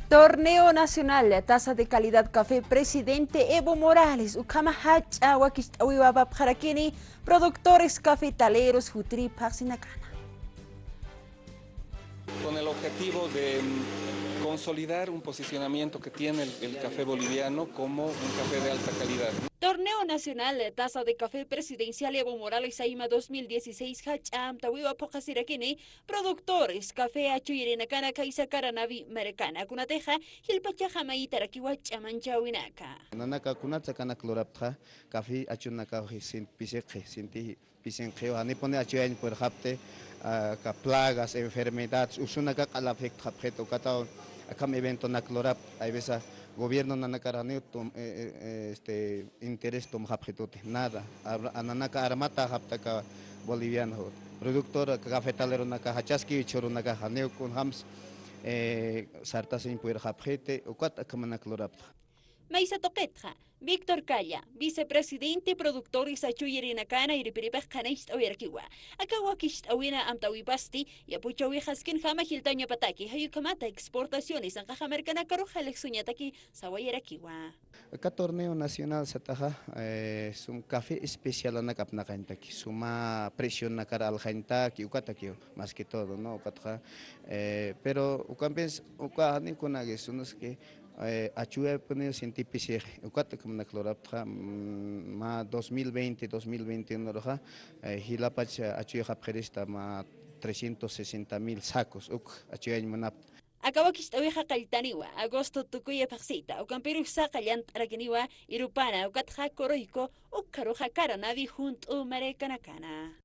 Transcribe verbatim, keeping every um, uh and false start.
Torneo Nacional Taza de Calidad Café Presidente Evo Morales, ukhama jach'a wakicht'awiwa apapxarakini productores cafetaleros jutiri phaxsinakana. Con el objetivo de, mm, consolidar un posicionamiento que tiene el, el café boliviano como un café de alta calidad. Torneo Nacional Taza de Café Presidencial Evo Morales Ayma dos mil dieciséis jach'a amtawiwa phuqasirakini productores café achuyrinakana khaysa Caranavi markana, kunatixa jilpachaxa mayitarakiwa ch'amanchawinaka. Nanaka kunatsa kanak luraptxa, café achunaka sinti pisiqi, sinti pisinqiw, janipuni achuyañ puyrxapti, aka plagas, enfermedades, usunaka q'al afectxapxit, ukataw akham eventonak lurapta, hay veces gobierno nanakar janiw tum-, eh, eh, este, interés tumxapxituti, nada. Ar-, nanaka armataxapta aka boliviano, productor, aka cafetaleronaka, jachaskiw jichhürunaka, janiw kunjams, eh, sartasiñ puyrxapxiti, ukat akhamanak lurapta. Maysa tuqitxa, Víctor Calla, vicepresidente productores achuyrinakana irpiripax qhanañcht'awirakiwa. Aka wakicht'awina amtawipasti, yapuchawixaskinjama jiltañapataki, jayukhamata exportaciones anqaxa markanakarux jalixsuñataki sawayarakiwa. Aka torneo nacional sataxa, eh, sum café especialanak apnaqañtaki, suma precionakar aljañtaki, ukatakiw, más que todo, ¿no? Ukatxa, eh, pero ukampins, uka janikunaki, sunas que, eh, achuyapuniw sinti pisixi, ukat akhamanak luraptxa, mm, mä dos mil veinte, dos mil veintiuno ruxa, eh, jilapach achuyxapxirista mä trescientos sesenta mil sacos, uk achuyañ munapta. Aka wakicht'awixa qalltaniwa, agosto tukuya phaxsita, ukampirux saqa llant'arakiniwa, irupana, ukatxa Coroico, ukxaruxa Caranavi junt'u markanakana.